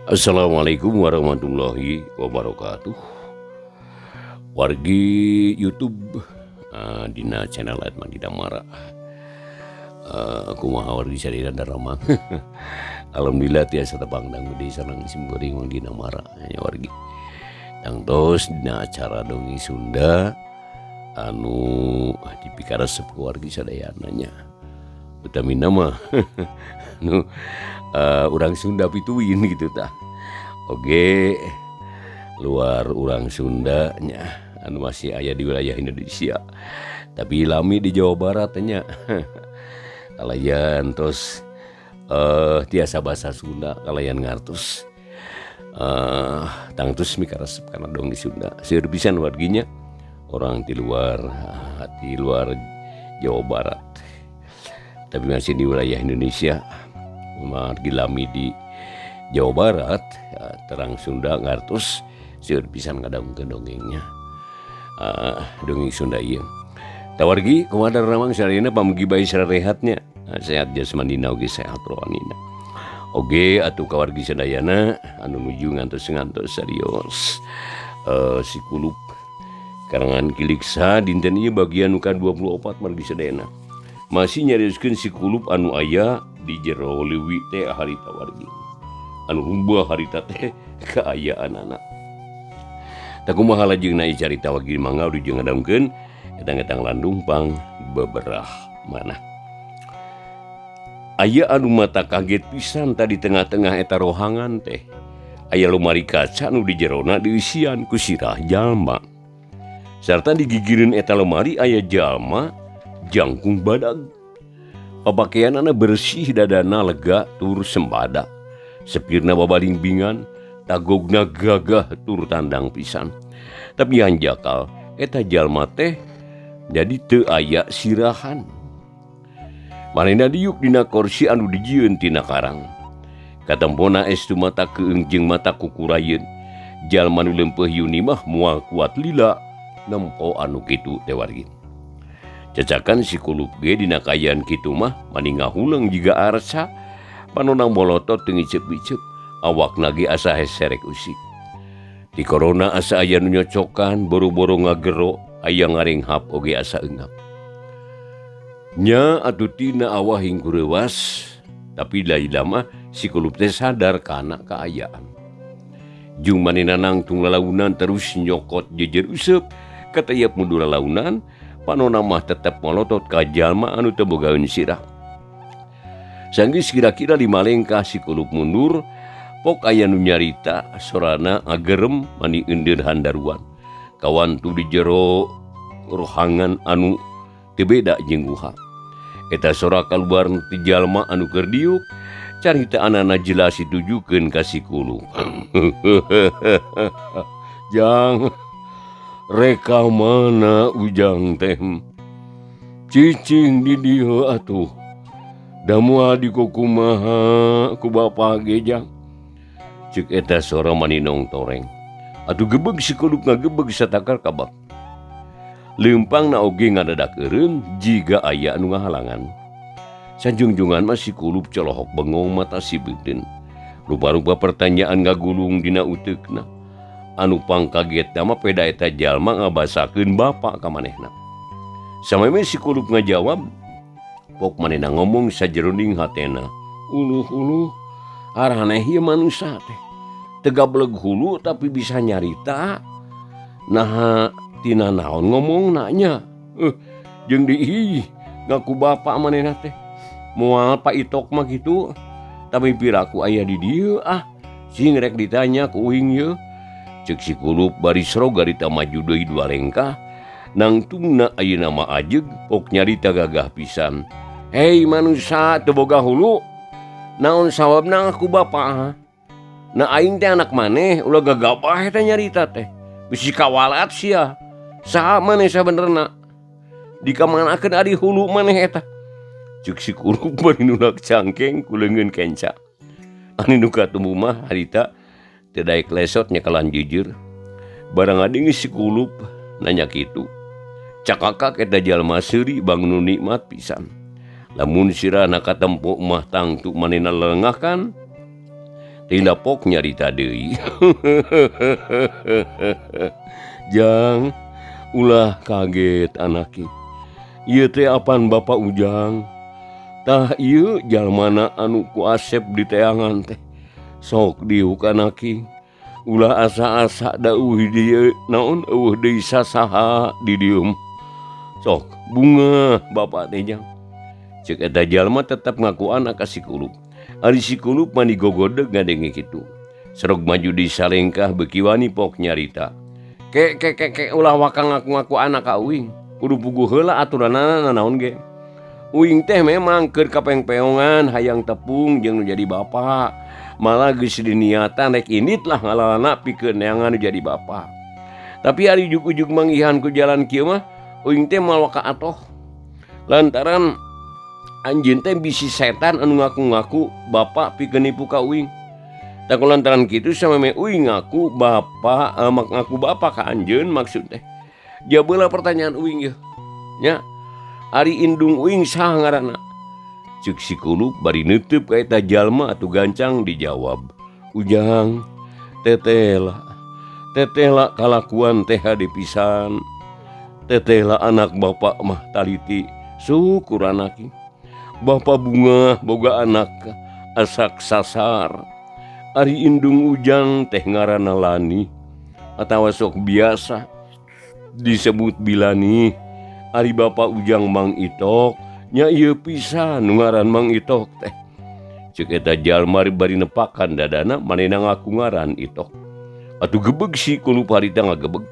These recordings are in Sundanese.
Assalamualaikum warahmatullahi wabarakatuh. Wargi YouTube dina channel Edman Didamara. Kumaha wargi sadaya daramang. Alhamdulillah tiasa tepang dangu di sareng simkuring Mang Dinamara nya wargi. Tangtos dina acara dongeng Sunda anu dipikaresep ku wargi sadayana nya. Utamina mah nu urang Sunda pituin gitu tah. Oge luar urang Sunda nya anu masih aya di wilayah Indonesia tapi lami di Jawa Barat nya kalayan terus tiasa bahasa Sunda kalayan ngartos tangtus mikaresep kana dongeng Sunda seueur pisan warginya orang di luar Jawa Barat tapi masih di wilayah Indonesia margi lami di Jawa Barat ya, terang Sunda ngartos seueur pisan ngadongkeun dongengnya dongeng Sunda ieu. Tawargi kumaha daramang sarina pamugi bae sarehatnya sehat jasmanina oge sehat rohanina. Oge atuh kawargi sadayana anu nuju ngantos-ngantos serius si kulup karangan Kiliksa dinten ieu bagian nu ka-24 margi sadayana. Masih nyarioskeun si kulup anu aya di jero leuwi teh harita wargi. Anu rumbah harita teh kaayaanana. Tah kumaha lajengna ieu carita wargi mangga diujung ngadamkeun etang-etang landung pang beberah manah. Aya anu mata kaget pisan tadi tengah-tengah eta rohangan teh. Aya lemari kaca nu di jerona diisian ku sirah jalma. Sarta digigireun eta lemari aya jalma jangkung badag. Papakeanana bersih dadana lega tur sembada. Sepirna babalingbingan, tagogna gagah tur tandang pisan. Tapi hanjakal eta jalma teh jadi teu aya sirahan. Manehna diuk dina korsi anu dijieun tina karang. Katempona estu mata keung jeung mata kukurayeun. Jalma nu leumpeuh yuni mah moal kuat lila nempo anu kitu teh wargi. Cacakan si kulup ge dina kaayaan kitu mah mani ngahuleng jiga arca. Panonang molotot teu ngiceup-iceup, awakna ge asa heserek usik. Di korona asa aya nu nyocokan, boro-boro ngagero, aya ngarenghap oge asa eungap. Nya atuh tina awah hingkureuwas, tapi lila mah si kulup teh sadar kana kaayaan. Jung manehna nangtung lalaunan terus nyokot jejer useup, katayap mundur lalaunan, panona mah tetep molotot ka jalma anu teu bogaeun sirah. Sanggeus kira-kira 5 lengkah si kulup mundur, pok aya nu nyarita sorana ngagerem mani eundeun handaruan. Kawantu di jero rohangan anu teu beda jeung guha. Eta sora kaluar ti jalma anu keur diuk, caritaanana jelas ditujukeun ka si kulup. Jang reka mana ujang teh? Cicing di dieu atuh. Da moal dikukumaha ku bapa ge jang. Ceuk eta sora maninong toreng. Atuh gebeg si kulup ngagebeg satakar kabak. Leumpangna oge ngadadak eureun jiga aya anu ngahalangan. Sajungjungan mah si kulup colohok bengong mata sibeuden. Rupa-rupa pertanyaan ngagulung dina uteukna. Anu pangkagetna mah peda eta jalma ngabasakeun bapa ka manehna. Sameme si kulup ngajawab, pok manehna ngomong sajeroning hatena. Uluh-uluh, araneh ieu manusa teh. Teu gableg hulu tapi bisa nyarita. Naha tina naon ngomongna nya. Jeung diih ngaku bapa manehna teh. Moal Pak Itok mah kitu. Tapi piraku aya di dieu ah. Sing rek ditanya ku uing ieu. Ceuk si kulup bari sro garita maju deui 2 lengkah. Nangtungna ayeuna mah ajeug pok nyarita gagah pisan. Hei manusa teu boga hulu. Naon sawabna ngaku bapa? Na aing teh anak maneh ulah gagabah eta nyarita teh. Bisi kawalat sia. Saha maneh sabenerna? Dikamanakeun ari hulu maneh eta? Ceuk si kulup bari nulak cangkeng ku leungeun kenca. Anu nu katumbuh mah harita teu daek lesot nyekalan jujur. Barang ading si kulup nanya kitu. Cakakak eta jalma seuri bangun nikmat pisan. Lamun sirahna katempo mah tangtu manehna lengahkan. Lila pok nyarita deui. Jang ulah kaget anaki. Ieu teh apan Bapak Ujang. Tah ieu jalmana anu ku Asep diteangan teh. Sok diuk anaki. Ulah asa-asa dauh dieu naon eueuh deui sasaha di dieu. Sok bunga bapak teh jang. Ceuk eta jalma tetep ngaku anak ka si Kulup. Ari si Kulup mah digogodeg ngadenge kitu. Serog maju di salengkah beuki wani pok nyarita. Ke ke ke ke ulah waka ngaku-ngaku anak ka uing. Kudu puguh heula aturanana nanaon ge. Uing teh memang keur kapengpeongan hayang tepung jeung nu jadi bapa. Malah geus diniatan rek indit lah ngalalana pikeun neangan nu jadi bapa. Tapi ari ujug-ujug manggihan ku jalan kieu mah uing teh moal waka atoh. Lantaran anjeun teh bisi setan anu ngaku-ngaku bapa pikeun nipu ka uing. Tah lantaran kitu sameme uing ngaku bapa ngaku bapa ka anjeun maksud teh. Jabeula pertanyaan uing yeuh. Nya ari indung uing saha ngaranna? Ceuk si Kulup bari neuteub ka eta jalma atuh gancang dijawab. Ujang tetela. Tetela kalakuan teh hade pisan. Tetela anak bapak mah taliti. Syukur anaki. Bapa bunga boga anak asak sasar. Ari indung Ujang teh ngaranna Lani atawa sok biasa disebut Bilani. Ari bapa Ujang Mang Itok nya ieu pisan nu ngaran Mang Itok teh. Ceuk eta jalma bari nepakan dadana manehna ngaku ngaran Itok. Atuh gebeg si Kulup harita ngagebeg.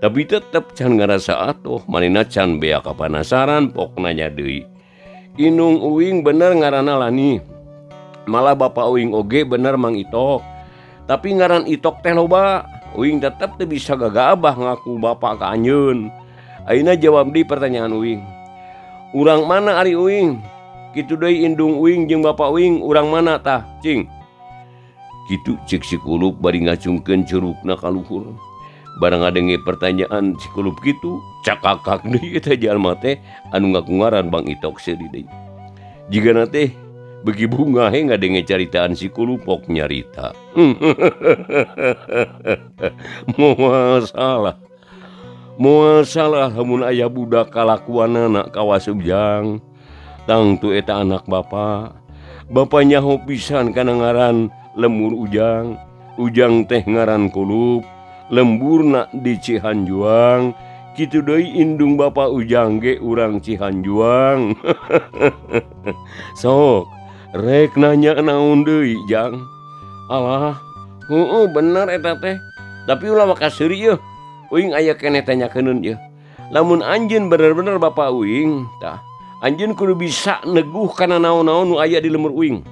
Tapi tetep can ngarasa atuh manehna can bea kapanasaran pok nanya deui. Indung uing bener ngaranna Lani. Malah bapa uing oge bener Mang Itok. Tapi ngaran Itok teh loba. Uing tetep teu bisa gagabah ngaku bapa ka anjeun. Ayeuna jawab deui pertanyaan uing. Urang mana ari uing? Kitu deui indung uing jeung bapa uing urang mana tah, cing? Kitu ceuk si Kulup bari ngacungkeun curugna ka luhur. Barang ngadenge pertanyaan si Kulup kitu, cakakak deui eta jalma teh anu ngaku ngaran Bang Itok seuri deui. Jigana teh beuki bungah he ngadenge caritaan si Kulup pok nyarita. Moal salah. Moal salah lamun aya budak kalakuanana kawas Ujang. Tangtu eta anak bapa. Bapa nyaho pisan kana ngaran lemur Ujang. Ujang teh ngaran Kulup. Lemburna di Cihanjuang. Kitu deui indung bapa Ujang ge urang Cihanjuang. Sok rek nanya naon deui Jang? Alah, heueuh bener eta teh. Tapi ulah waka seuri yeuh. Uing aya keneh tanyakeun yeuh. Lamun anjeun bener-bener bapa uing, tah anjeun kudu bisa neguh kana naon-naon nu aya di lemur uing.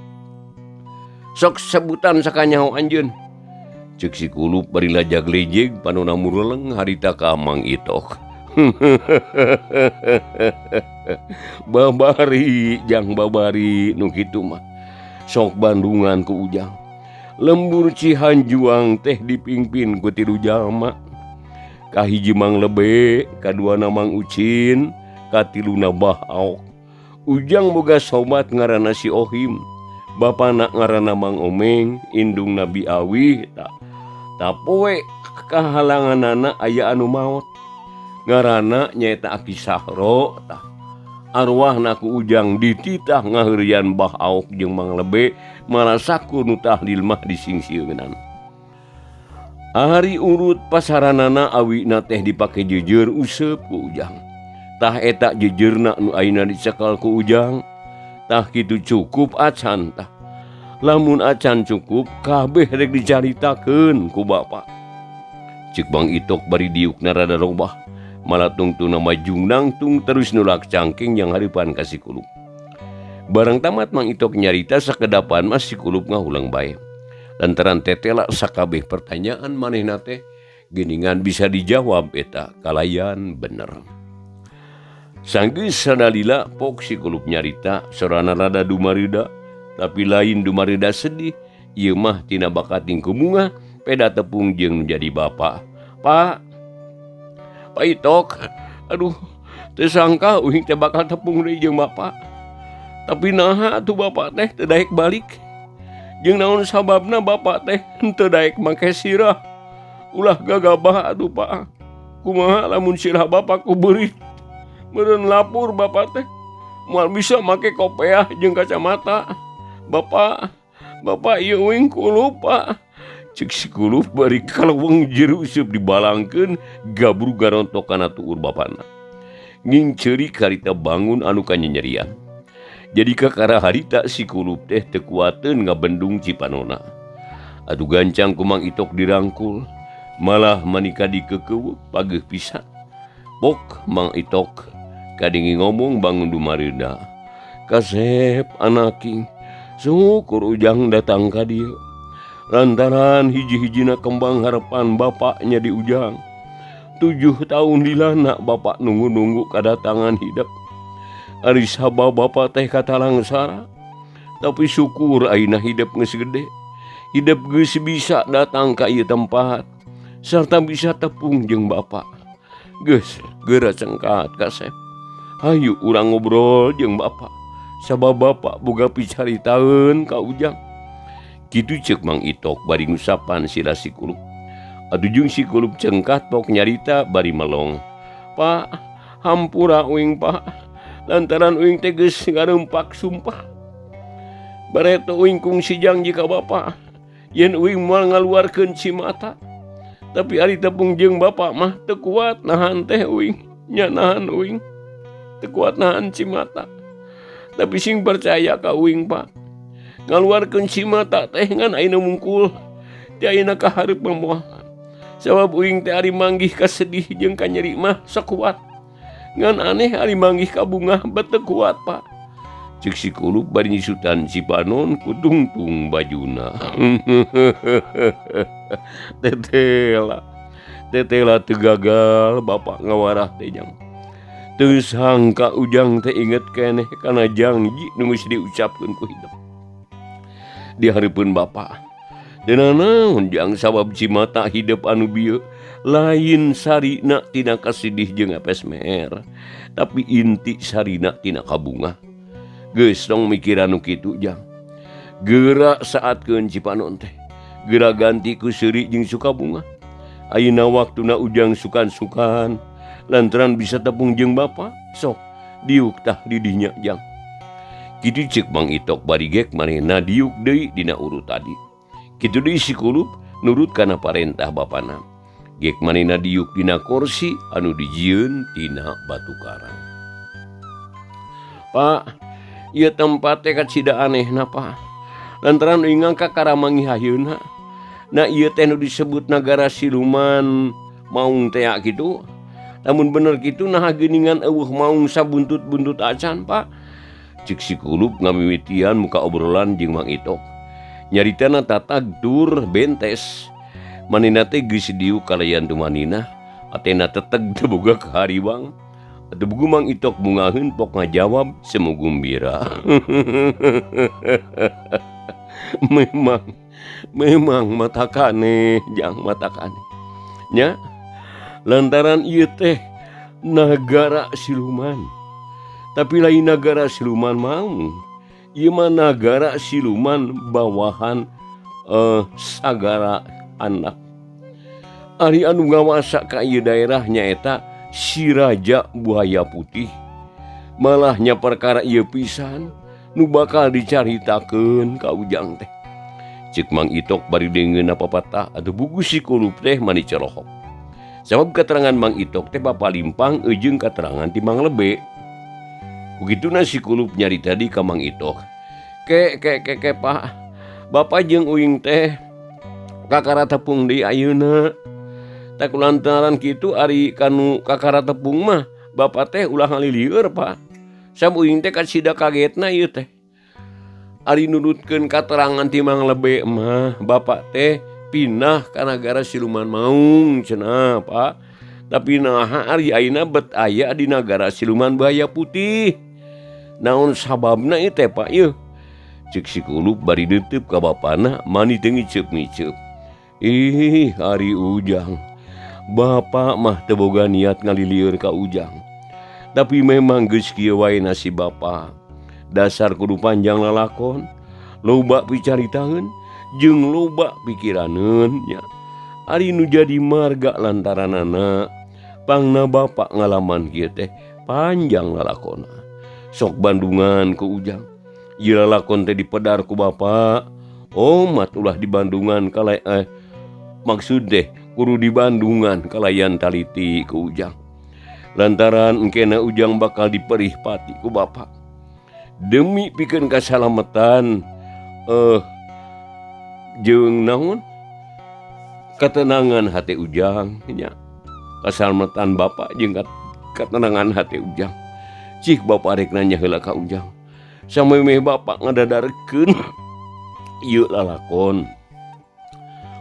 Sok sebutan sakanyaho anjeun. Ceuk si Kulup bari lajag-lejeg panona mureleng harita ka Mang Itok. Babari jang babari nu kitu mah. Sok bandungan ku Ujang. Lembur Cihanjuang teh dipingpin ku tilu jalma. Kahiji Mang Lebe, kaduana Mang Ucin, katiluna Bah Aok. Ujang boga sobat ngaranna si Ohim. Bapana ngaranna Mang Omeng, indung Nabi Awih tah. Tapoe kahalanganana aya anu maot. Ngaranna nyaeta Aki Sahro tah. Arwahna ku Ujang dititah ngaheureuyan Bah Aok jeung Mang Lebe marasaku nu tahlil mah disingsieunan. Ari urut pasaranana awina teh dipake jeujeur useup ku Ujang. Tah eta jejeurna nu ayeuna dicekal ku Ujang. Tah kitu cukup acan tah. Lamun acan cukup kabeh rek dicaritakeun ku bapa. Ceuk Bang Itok bari diukna rada robah. Malah tungtungna majung nangtung terus nulak cangking yang hareupan ka si Kulup. Barang tamat Mang Itok nyarita sakedapan mah si Kulup ngahulang bae. Lantaran tetela sakabeh pertanyaan manehna teh geuningan bisa dijawab eta kalayan bener. Sanggeus sadalila pok si Kulup nyarita sorana rada dumareuda tapi lain dumareuda sedih. Ieu mah tina bakating kumunga peda tepung jeung jadi bapa. Pak, Pak Itok, aduh, teu sangka uing teh bakal tepung deui jeung bapa. Tapi naha atuh bapa teh teu daek balik. Jeung naon sababna bapak teh henteu daek make sirah. Ulah gagabah atuh Pak. Kumaha lamun sirah bapak ku beurit. Meureun lapur bapak teh. Moal bisa make kopeah jeung kacamata. Bapak, bapak ieu uing kulup Pak. Cek si kulup bari kaleweng jero useup dibalangkeun gabrug garontok kana tuur bapana. Ngingceuri karita bangun anu kanyenyerian. Jadi kakara harita si kulup teh teu kuateun ngabendung cipanona. Atuh gancang ku Mang Itok dirangkul, malah manika dikeukeuweuk pageuh pisan. Pok Mang Itok kadingi ngomong bangun dumareuna. Kasep anaking, syukur Ujang datang ka dieu. Lantaran hiji-hijina kembang harapan bapaknya di Ujang. 7 tahun dilana bapak nunggu-nunggu kedatangan hidup. Ari sabab bapak teh katalangsara. Tapi syukur ayeuna hidup geus gede. Hidup geus bisa datang ka ieu tempat serta bisa tepung jeung bapak. Geus geura cengkat kasep. Hayu urang ngobrol jeung bapak. Sabab bapak boga picaritaeun ka Ujang. Kitu ceuk Mang Itok bari ngusapan sila si kulup. Atuh jeung si kulup cengkat pok nyarita bari melong. Pak, hampura uing Pak. Lantaran uing teh geus ngarempak sumpah. Bareto uing kungsi janji ka bapak. Yen uing moal ngaluarkeun cimata. Tapi ari tepung jeung bapak mah teu kuat nahan teh uing. Nya nahan uing. Teu kuat nahan cimata. Tapi sing percaya ka uing Pak. Ngaluarkeun cimata teh ngan ayeuna mungkul. Teh ayeuna ka hareup mah moal. Sabab uing teh ari manggih ka sedih jeung ka nyeri mah sakuat. Ngan aneh ari manggih ka bungah bet teu kuat Pak. Ceuk si kulup bari nyisutan cipanon ku tungtung bajuna. Tetela, tetela teu gagal bapak ngawarah teh jang. Teu sangka Ujang teh inget keneh kana janji nu geus diucapkeun ku hidup. Di hareupeun bapak. Teu nanaon jang sabab cimata hidup anu bieu lain sarina tina kasidih jeung apes meher, tapi inti sarina tina kabungah. Geus tong mikiran nu kitu jang. Geura saatkeun cipanon teh. Geura ganti ku seuri jeung sukabunga. Ayeuna waktuna Ujang sukan-sukan lantaran bisa tepung jeung bapa, sok diuk tah di dinya jang. Kitu ceuk Mang Itok bari gek manehna diuk deui dina urut tadi. Kitu deui si kulup nurut kana parentah bapana. Gek manehna diuk dina kursi anu dijieun tina batu karang. Pak, ieu tempat teh kacida anehna Pak. Lantaran uing ngangka karamangi hayeuna. Na ieu teh nu disebut nagara siluman maung tea kitu. Lamun bener kitu naha geuningan eueuh maung sabuntut-buntut acan Pak. Ceuk si kulup ngamimitian muka obrolan jeung Mang Itok. Nyaritana tatag tur bentes. Manehna teh geus diuk kalayan tumanina, atena teteg teu boga kahariwang. Atuh bugu Mang Itok bungaheun pok ngajawab semu gumbira. Memang, memang matakane jang matakane. Nya lantaran ieu teh nagara siluman. Tapi lain nagara siluman maung. Ieu mah nagara siluman bawahan sagara anak. Ari anu ngawasa ka ieu daerah nyaeta si Raja Buaya Putih. Malahnya perkara ieu pisan nu bakal dicaritakeun ka Ujang teh. Ceuk Mang Itok bari deungeunna papatah atuh bugu si kulup teh mani celohok. Sabab keterangan Mang Itok teh bapalimpang jeung keterangan ti Mang Lebe. Kugituna si kulup nyarita di ka Mang Itok. Ke ke ke ke Pak, bapak jeung uing teh kakara tepung deui ayeuna. Tak lantaran kitu ari kanu kakara tepung mah bapak teh ulah ngalilieur Pak. Sam uing teh kacida kagetna ieu teh. Ari nurutkeun katerangan ti Mang Lebe mah bapak teh pindah ka nagara siluman maung cenah Pak. Tapi naha ari ayeuna bet aya di nagara siluman buaya putih. Naon sababna ieu teh Pak ieu? Ceuk si kulup bari neunteup ka bapana mani teu ngiceup-ngiceup. Ih, ari Ujang. Bapak mah teu boga niat ngalilieur ka Ujang. Tapi memang geus kieu wae nasib bapak. Dasar kudu panjang lalakon. Loba picaritaeun jeung loba pikiraneun nya. Ari nu jadi marga lantaranana pangna bapak ngalaman kieu teh panjang lalakona. Sok Bandungan ku Ujang. Ieu lalakon teh dipedar ku bapak. Omat ulah di Bandungan kalai maksud deh kudu di Bandungan kalayan taliti ku Ujang. Lantaran engkena Ujang bakal diperih pati ku bapak. Demi pikeun kasalamatan jeung naon ketenangan hati Ujang nya. Kasalamatan bapak jeung ketenangan hati Ujang. Cik bapak rek nanya heula ka Ujang. Samemeh bapak ngadadarkeun ieu lalakon.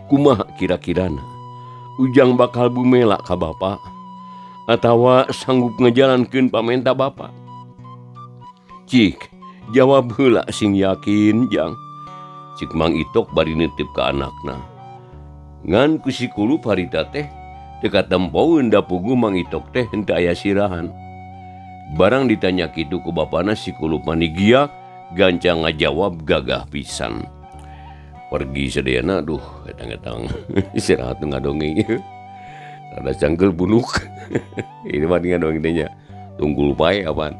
Kumaha kira-kirana Ujang bakal bumela ka bapak atawa sanggup ngejalankeun pamenta bapak? Cik jawab heula sing yakin Jang. Cik Mang Itok bari nitip ka anakna. Ngan ku si Kulup harita teh teu katempoeun da puguh Mang Itok teh henteu aya sirahan. Barang ditanya kitu ku bapana si Kulup manigia gancang ngajawab gagah pisan. Pergi sadayana aduh etang-etang istirahat nu ngadongeng. Rada cangkeul bunuk. Ini mah ngadongeng teh nya. Tunggul pae apaan.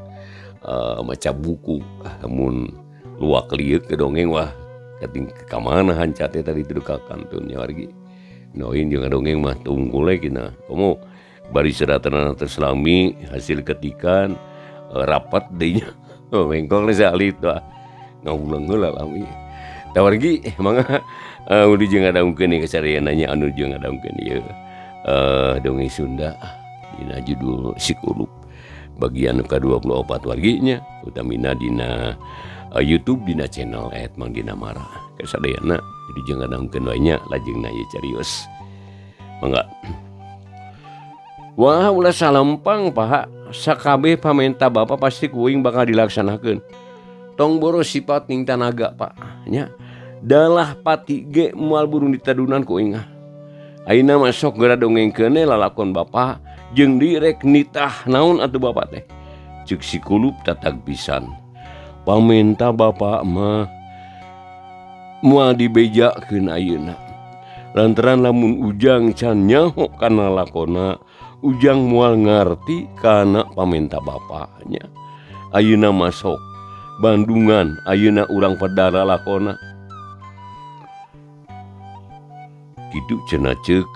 Maca buku mun luak lieu ke dongeng wah kating ka mana hancat teh tadi teu ka kantun nya wargi. Noin jeung ngadongeng mah tunggul we kina. Komo bari seratanana terselami hasil ketikan rapat deui nya. Oh, mengkong teh salit wah. Ngawulang heula lami. Tah wargi mangga udah jeung ngadongkeun ieu kasareana nya anu jeung ngadongkeun ieu dongeng Sunda dina judul Si Kulup bagian ka-24 wargi nya utamina dina YouTube dina channel @mangdinamara kasadayana jadi jeung ngadongkeun wae nya lajengna ieu carios mangga. Wah ulah salempang Pak sakabeh pamenta bapak pasti kuing bakal dilaksanakeun. Tong boros sifat ning tanaga Pak nya. Dalah pati ge moal burung ditadunan ku aing. Ayeuna mah sok geura dongengkeun lalakon bapak jeung direk nitah naon atuh bapak teh. Ceuk si Kulup tatag pisan. Pamenta bapak mah moal dibejakeun ayeuna. Lantaran lamun Ujang can nyaho kana lakona, Ujang moal ngarti kana pamenta bapaknya. Ayeuna mah sok Bandungan ayeuna urang pedara lakona. Kitu cenah ceuk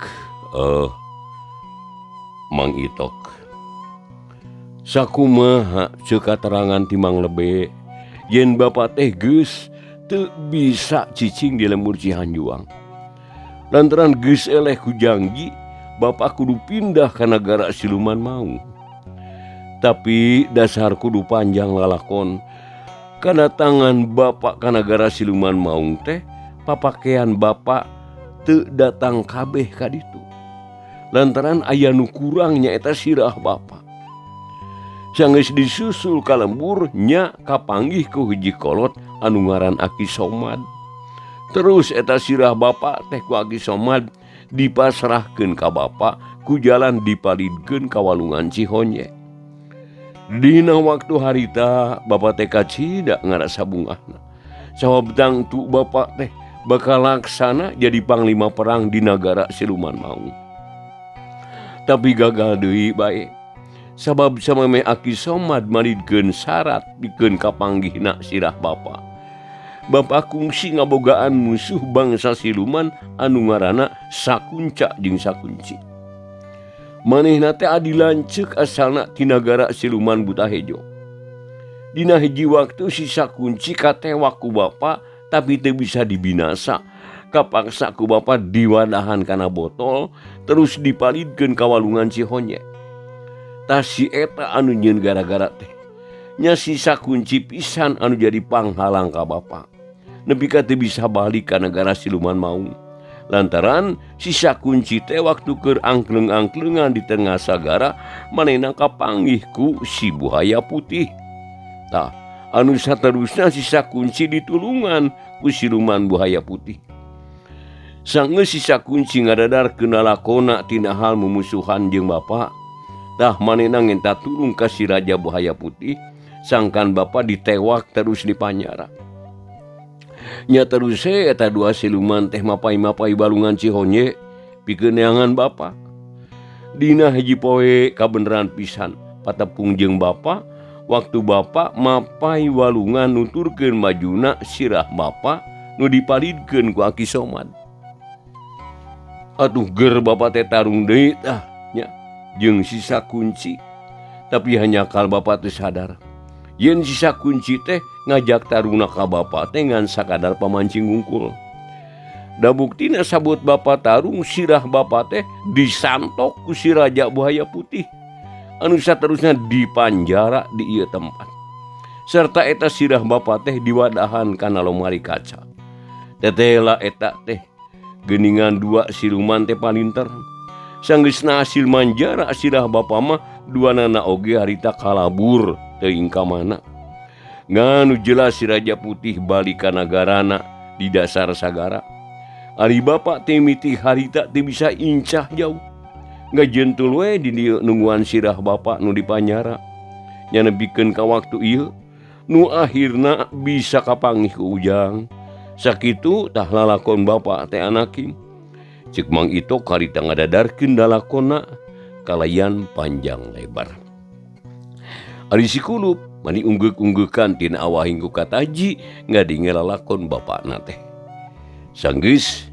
Mang Itok. Sakumaha ceuk katerangan ti Mang Lebe yen bapak teh geus teu bisa cicing di lembur Cihanjuang. Lantaran geus eleh ku jangji, bapak kudu pindah ka nagara siluman maung. Tapi dasar kudu panjang lalakon. Kadatangan bapak ka nagara siluman maung teh papakean bapak teu datang kabeh ka ditu. Lantaran aya nu kurang nyaeta sirah bapak. Sanggeus disusul ka lembur nya kapanggih ku hiji kolot anu ngaran Aki Somad. Terus eta sirah bapak teh ku Aki Somad dipasrahkeun ka bapak ku jalan dipalidkeun ka walungan Cihonye. Dina waktu harita bapak teh kacida ngarasa bungahna. Sabab tangtu bapak teh bakal laksana jadi panglima perang di nagara siluman maung. Tapi gagal deui bae. Sabab samemeh Aki Somad malidkeun syarat pikeun kapanggihna sirah bapak. Bapak kungsi ngabogaan musuh bangsa siluman anu ngaranna Sakunca jeung Sakunci. Manehna teh adi lanceuk asalna ti nagara siluman Buta Hejo. Dina hiji waktu si Sakunci katewak ku bapa tapi teu bisa dibinasa. Kapaksa ku bapa diwadahan kana botol terus dipalidkeun ka walungan Cihonye. Tah si eta anu nyieun gara-gara teh. Nya si Sakunci pisan anu jadi panghalang ka bapa. Nepi ka teu bisa balik ka nagara siluman maung. Lantaran si Sakunci teh waktu keur angkleng-angklengan di tengah sagara manehna kapanggih ku si buaya putih. Tah anu saterusna si Sakunci ditulungan ku siluman buaya putih. Sanggeus si Sakunci ngadadarkeun lalakona tina hal mumusuhan jeung bapa. Tah manehna ngenta tulung ka si Raja Buaya Putih sangkan bapa ditewak terus dipanyara. Nya terus eta dua siluman teh mapai-mapai balungan Cihonye pikeun neangan bapa. Dina hiji poe kabeneran pisan patepung jeung bapa waktu bapa mapai walungan nuturkeun majuna sirah bapa nu dipalidkeun ku Aki Somad. Aduh ger bapa teh tarung deui tah nya jeung sisa kunci. Tapi hanya kal bapa teu sadar yen sisa kunci teh ngajak tarungna ka bapa teh ngan sakadar pamancing wungkul. Da buktina sabut bapa tarung sirah bapa teh disantok ku si Raja Buaya Putih anu saterusna dipanjara di ieu tempat. Serta eta sirah bapa teh diwadahan kana lomari kaca. Tetela eta teh geuningan dua siluman teh palinter. Sanggeusna hasil manjara sirah bapa mah duanana oge harita kalabur teuing ka mana. Nganu jelas si Raja Putih balik ka nagarana di dasar sagara. Ari bapa teh miti harita teu bisa incah jauh. Ngajentul we di dieu nungguan sirah bapa nu dipanyara. Nya nepikeun ka waktu ieu nu akhirna bisa kapanggih ku Ujang. Sakitu tah lalakon bapa teh anaking. Ceuk Mang Itok harita ngadadarkeun lalakonna kalayan panjang lebar. Ari si Kulup mani unggeuk-unggeukan tina awahing ku kataji ngadenge lalakon bapana teh. Sanggeus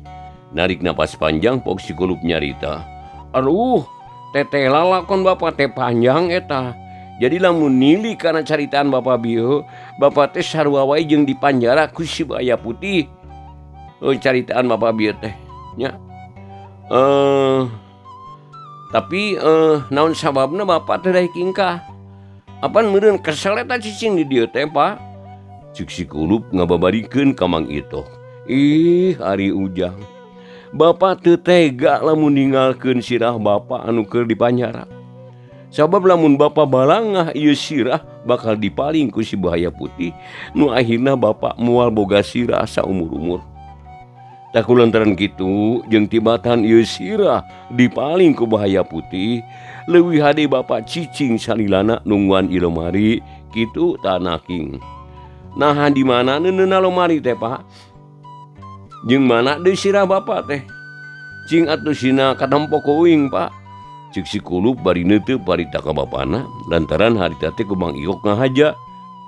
narik napas panjang pok si Kulup nyarita. Aduh, teteh lalakon bapa teh panjang eta. Jadi lamun nili kana caritaan bapa bieu, bapa teh sarua wae jeung dipanjara ku si Buaya Putih. Oh, caritaan bapa bieu teh nya. Tapi naon sababna bapa teh daek ingkah? Apan meureun kesel eta cicing di dieu teh, Pak? Ceuk si Kulup ngababarikeun ka Mang Itok. Ih, ari Ujang. Bapa teu tega lamun ninggalkeun sirah bapa anu keur dipanjara. Sabab lamun bapa balangah ieu sirah bakal dipaling ku si Buaya Putih nu akhirna bapa moal boga sirah saumur-umur. Tah kulantaran kitu jeung tibatan ieu sirah dipaling ku Buaya Putih, leuwih hade bapa cicing salilana nungguan ieu lemari kitu tanaking. Naha di mana neundeunna lomari teh, Pak? Jeung mana deui sirah bapa teh? Cing atuh sina katempo ku uing, Pak. Ceuk si Kulup bari neuteup harita ka bapana lantaran harita teh ku Mang Iok ngahaja.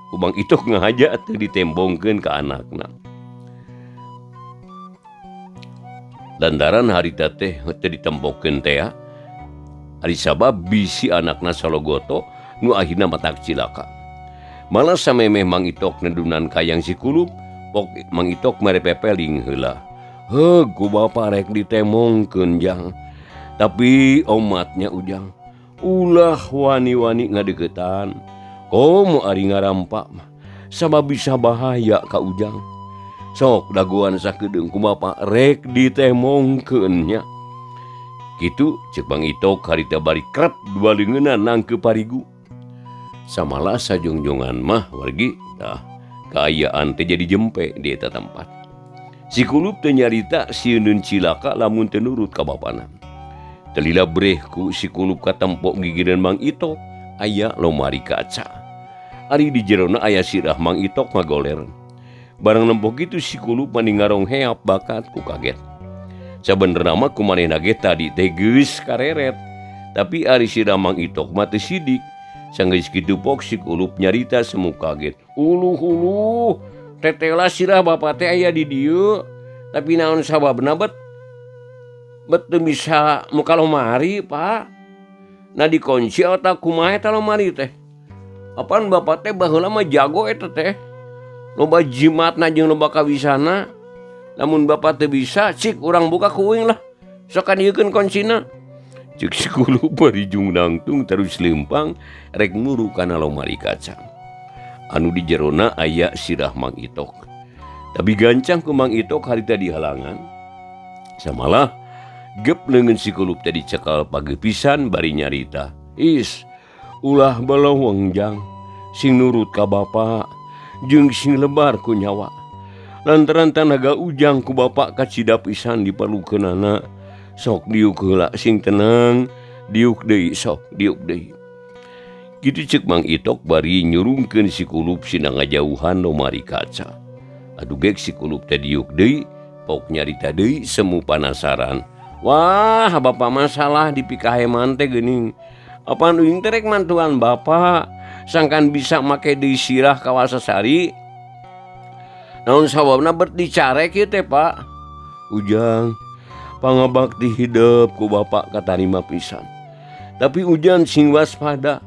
Ku Mang Itok ngahaja teu ditembongkeun ka anakna. Lantaran harita teh teu ditembongkeun teh ari sabab bisi anakna salogoto nu akhirna matak cilaka. Malah samemeh Mang Itok nedunan kayang si Kulup, pok Mang Itok mere pepeling heula. Heug ku bapa rek ditemongkeun jang. Tapi omatnya Ujang ulah wani-wani ngadeukeutan. Komo ari ngarampak mah sabab bisa bahaya ka Ujang. Sok dagoan sakedeung ku bapa rek ditemongkeun nya. Kitu ceuk Mang Itok harita bari krep dua leungeunna nangkeu parigu. Samalah sajongjongan mah wargi tah kaayaan teh jadi jempe di eta tempat. Si Kulup teh nyarita sieun cilaka lamun teu nurut ka bapana. Telila breh ku si Kulup katempo gigireun Mang Itok aya lomari kaca. Ari di jerona aya sirah Mang Itok ngagoler. Barang nempo kitu si Kulup mani ngarong heap bakat ku kaget. Sabenerna mah ku manehna ge tadi teh geus kareret. Tapi ari sirah Mang Itok mah teu sidik. Sanggeus kitu pok si Kulup nyarita semu kaget. Uluh-uluh, tetela sirah bapa teh aya di dieu. Tapi naon sababna bet? Bet teu bisa muka lomari, Pak. Nah dikunci otak kumaha eta lomari teh? Apaan bapa teh baheula mah jago eta teh. Loba jimatna jeung loba kawisana. Lamun bapa teu bisa, cik urang buka ku uing lah. Sok kadieukeun kuncina. Ceuk si Kulup bari jung nangtung terus leumpang rek muru kana lomari kaca. Anu di jerona aya sirah Mang Itok. Tapi gancang ku Mang Itok harita dihalangan. Samalah gep leungeun si Kulup teh dicekal pagepisan bari nyarita. Is, ulah baloweng jang, sing nurut ka bapa jeung sing lebar ku nyawa. Lantaran tanaga Ujang ku bapa kacida pisan diperlukeunana. Sok diuk heula sing tenang, diuk deui sok diuk deui. Kitu ceuk Mang Itok bari nyurungkeun si Kulup sina ngajauhan lomari kaca. Aduh gek si kulup teh diuk deui, pok nyarita deui semu panasaran. Wah, bapak masalah dipikaheman teh geuning. Apaan uing teh rek mantuan bapak, sangkan bisa make deui sirah kawasasari. Naon sababna bet dicarek ieu teh, Pak? Ujang, pangabakti hidup ku bapak katarima pisan. Tapi Ujang sing waspada.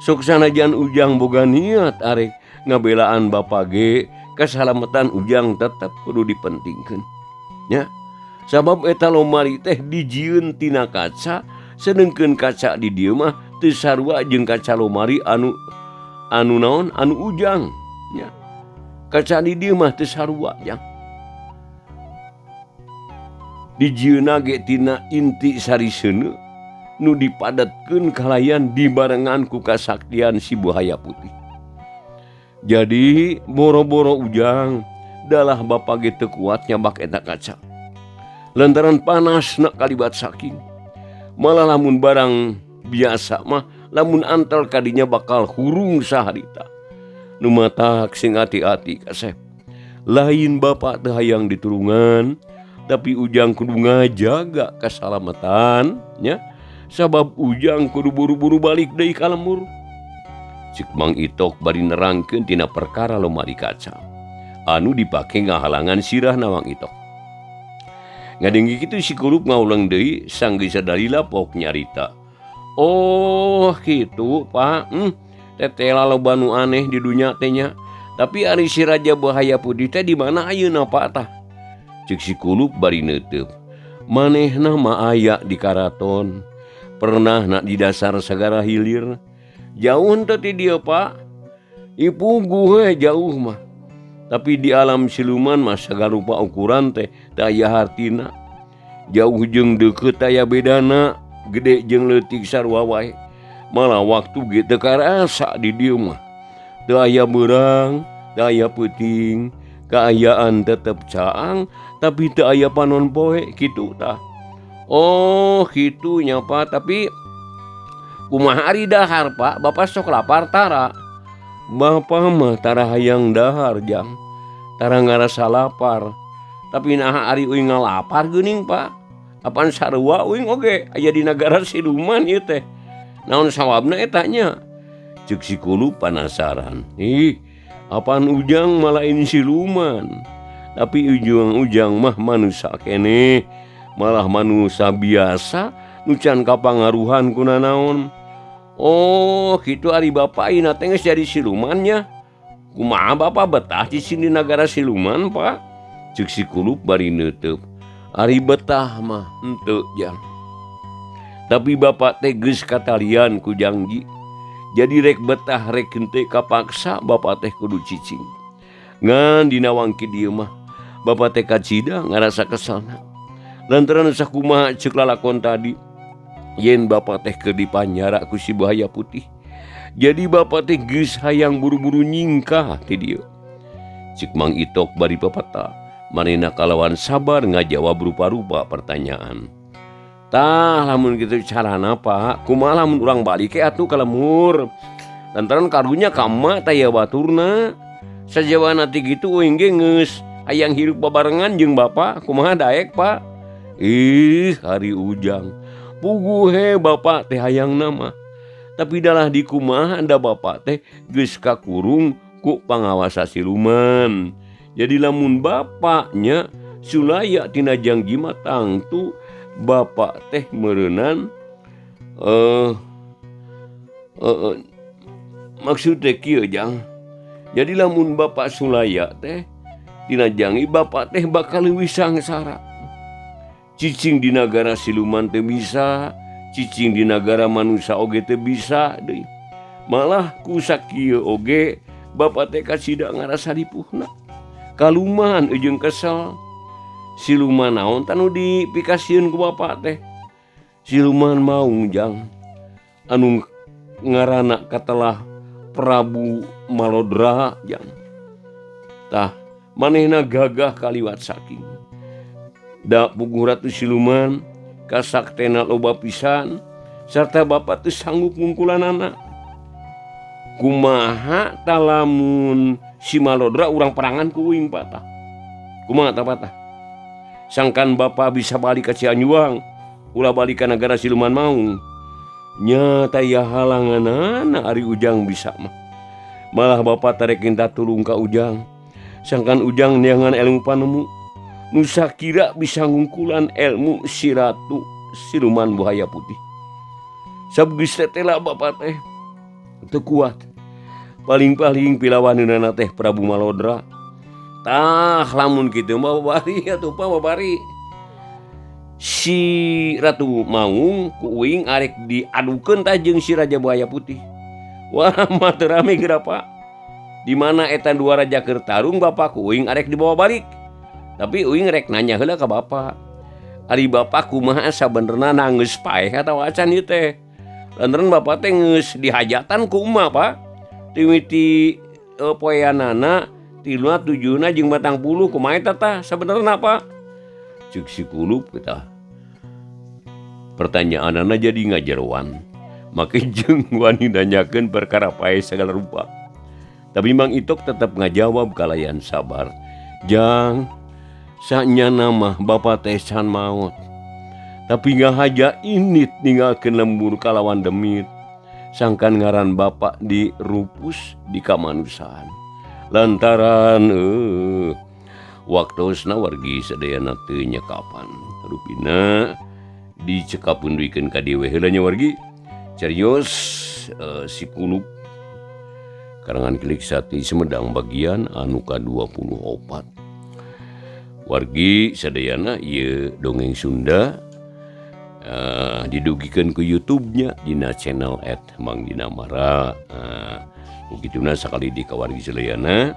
Sok sanajan Ujang boga niat arek ngabelaan bapak ge, keselamatan Ujang tetep kudu dipentingkeun. Nya, sabab eta lomari teh dijieun tina kaca, sedengkeun kaca di dieu mah teu sarua jeung kaca lomari anu anu naon anu Ujang. Nya, kaca di dieu mah teu sarua jang. Dijieunna ge tina inti sari seuneu nu dipadatkeun kalayan dibarengan ku kasaktian si Buhaya Putih. Jadi boro-boro Ujang dalah bapak ge teu kuat nyabak eta kaca. Lantaran panas nak kalibat saking. Malah lamun barang biasa mah lamun antel kadinya bakal hurung saharita. Nu matak sing ati-ati kasep. Lain bapak teu hayang ditulungan, tapi Ujang kudu ngajaga keselamatan nya. Sabab Ujang kudu buru-buru balik deui ka lembur. Cik Mang Itok bari nerangkeun tina perkara lomari kaca anu dipake ngahalangan sirah Mang Itok. Ngadenggi kitu si kulup ngaulang deui sanggeus sadalila pok nyarita. Oh kitu Pak, tetela loba nu aneh di dunya teh nya. Tapi ari si Raja Buhaya Putih teh di mana ayeuna Pak tah? Cik si kulup bari neuteup. Manehna mah aya di karaton. Pernah nak di dasar sagara hilir. Jauh teh ti dieu Pak. Ipuguh we jauh mah. Tapi di alam siluman mah sagarupa ukuran teh teu aya hartina. Jauh jeung deukeut aya bedana, gede jeung leutik sarua wae. Malah waktu ge teu karasa di dieu mah. Teu aya beurang, teu aya peuting, kaayaan tetep caang, tapi teu aya panon poe kitu tah. Oh kitu nya Pak, tapi kumaha ari dahar Pak? Bapak sok lapar tara? Bapak mah tara hayang dahar jang, tara ngarasa lapar. Tapi naha ari uing ngalapar geuning Pak? Apan sarua uing oge aya di nagara siluman ieu teh. Naon sawabna eta nya? Ceuk si kulup panasaran. Ih, apaan Ujang malah ini siluman? Tapi ujang-ujang mah manusia keneh, malah manusia biasa nu can kapangaruhan ku nanaon. Oh, kitu ari bapak ayeuna teh geus jadi silumannya. Kumaha bapak betah cicing di nagara siluman, Pak? Ceuk si kulup bari neuteup. Ari betah mah henteu jang. Tapi bapak teh geus katalian ku jangji. Jadi rek betah rek henteu kapaksa bapak teh kudu cicing. Ngan dina wangki dieu mah bapak teh kacida ngarasa keselna. Lantaran sakumaha ceuk lalakon tadi, yen bapak teh keur dipanjara ku si Buhaya Putih. Jadi bapak teh geus hayang buru-buru nyingkah ti dieu. Ceuk Mang Itok bari papata, manehna kalawan sabar ngajawab rupa-rupa pertanyaan. Tah lamun kitu carana Pak, kumaha lamun urang balik ke atuh ka lembur. Lantaran karunya ka emak teh aya baturna. Sajawana ti kitu uing ge geus hayang hirup babarengan jeung bapak, kumaha daek Pak? Ih, hari Ujang. Puguh he bapak teh hayang nama. Tapi dalah dikumaha da bapak teh geus kakurung ku pangawasa siluman. Jadi lamun bapaknya sulaya tina jangji mah tangtu bapak teh meureunan maksud teh kieu jang. Jadi lamun bapak sulaya teh tina jangji bapak teh bakal leuwih sangsara. Cicing di nagara siluman teu bisa, cicing di nagara manusia oge teu bisa deui. Malah ku sakieu oge bapak teh kacida ngarasa ripuhna. Kaluman jeung kesel. Siluman naon tah nu dipikasieun ku bapak teh? Siluman maung jang anu ngaranna katelah Prabu Malodra jang. Tah manehna gagah kaliwat saking. Da puguh ratu siluman kasaktena loba pisan sarta bapak teu sanggup ngungkulanana. Kumaha talamun Si Malodra urang perangan ku uing patah. Kumaha tah patah? Sangkan Bapak bisa balik ke Cianjuang, ulah balik ka negara siluman maung. Nya taya halanganana ari Ujang bisa mah. Malah Bapak tarek minta tulung ka Ujang. Sangkan Ujang neangan ilmu panemu. Nu sakira bisa ngungkulan ilmu si Ratu Siluman Buaya Putih. Sabgeus tetela Bapak teh teu kuat. Paling-paling pilawaneunana teh Prabu Malodra. Tah lamun kitu mah babari atuh Pak babari. Si Ratu Maung ku uing arek diadukeun tah jeung si Raja Buaya Putih. Wah mah teu rame geura Pak. Di mana eta dua raja keur tarung Bapak ku uing arek dibawa balik. Tapi uing rek nanya heula ka Bapak. Ari Bapak kumaha sabenerna nanggeus paeh atawa acan ieu teh. Lantaran Bapak teh geus dihajatan ku emak Pak. Timiti poeanana 3 7 jeung 40 kumaha eta tah sabenerna Pak? Ceuk si Kulup tah. Pertanyaanana jadi ngajeroan. Make jeung wani nanyakeun perkara paeh sagala rupa. Tapi Mang Itok tetep ngajawab kalayan sabar. Jang, sanyana mah Bapak teh can maot. Tapi ngahaja init ninggalkeun lembur kalawan demit. Sangkan ngaran Bapak dirupus di kamanusan. Lantaran waktosna wargi sadayana teu nyekapan. Rupina dicekapun duikeun ka dieu we heula nya wargi. Carios si Kulup karangan Kilik Sati Sumedang bagian anu ka-24. Wargi sadayana ieu dongeng Sunda didugikeun ku YouTube-nya dina channel @mangdinamara. Begituna sakali di kawargi sadayana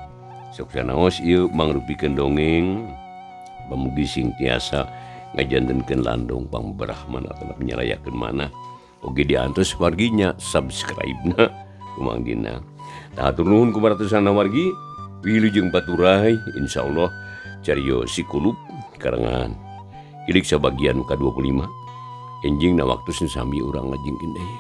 sok sanaos ieu mangrupikeun dongeng pamugi sing tiasa ngajantenkeun landong pangberahman atawa nyalayakeun manah. Oge diantos warginya subscribe-na ku Mang Dina. Tah hatur nuhun ku baratusan wargi wilujeng paturay insyaallah carios si Kulup karangan Kilik sabagian ka-25 enjing na waktu sami urang ngajingkeun deui.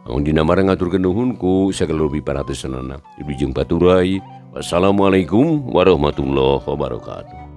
Mang Dina mara ngaturkeun nuhun ku sagala rupi paratusanana. Wilujeng paturay. Wassalamualaikum warahmatullahi wabarakatuh.